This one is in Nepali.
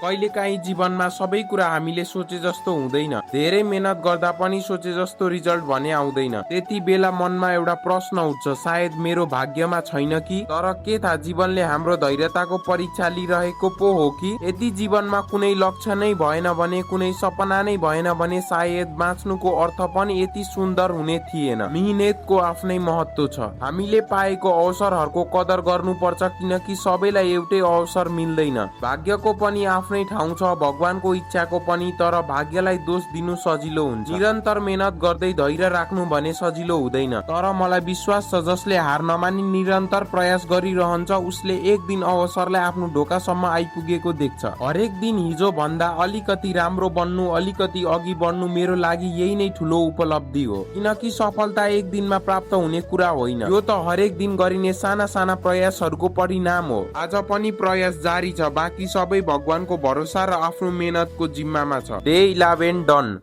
कहिलेकाहीँ जीवनमा सबै कुरा हामीले सोचे जस्तो हुँदैन। धेरै मेहनत गर्दा पनि सोचे जस्तो रिजल्ट भने आउँदैन। त्यति बेला मनमा एउटा प्रश्न उठ्छ, सायद मेरो भाग्यमा छैन कि? तर के थाहा, जीवनले हाम्रो धैर्यताको परीक्षा लिइरहेको पो हो कि? यदि जीवनमा कुनै लक्ष्य नै भएन भने, कुनै सपना नै भएन भने सायद बाँच्नुको अर्थ पनि यति सुन्दर हुने थिएन। मिहिनेतको आफ्नै महत्व छ। हामीले पाएको अवसरहरूको कदर गर्नुपर्छ, किनकि सबैलाई एउटै अवसर मिल्दैन। भाग्यको पनि आफ्नै ठाउँ छ, भगवानको इच्छाको पनि। तर भाग्यलाई दोष दिनु सजिलो हुन्छ। निरन्तर मेहनत गर्दै धैर्य राख्नु भने सजिलो हुँदैन। तर मलाई विश्वास छ, जसले हार नमानी निरन्तर प्रयास गरिरहन्छ उसले एक दिन अवसरलाई आफ्नो ढोकासम्म आइपुगेको देख्छ। हरेक दिन हिजो भन्दा अलिकति राम्रो बन्नु, अलिकति अघि बढ्नु मेरो लागि यही नै ठुलो उपलब्धि हो। किनकि सफलता एक दिनमा प्राप्त हुने कुरा होइन, यो त हरेक दिन गरिने साना साना प्रयासहरूको परिणाम हो। आज पनि प्रयास जारी छ, बाँकी सबै भगवानको भरोसा र आफ्नो मेहनतको जिम्मामा छ। Day 11 done.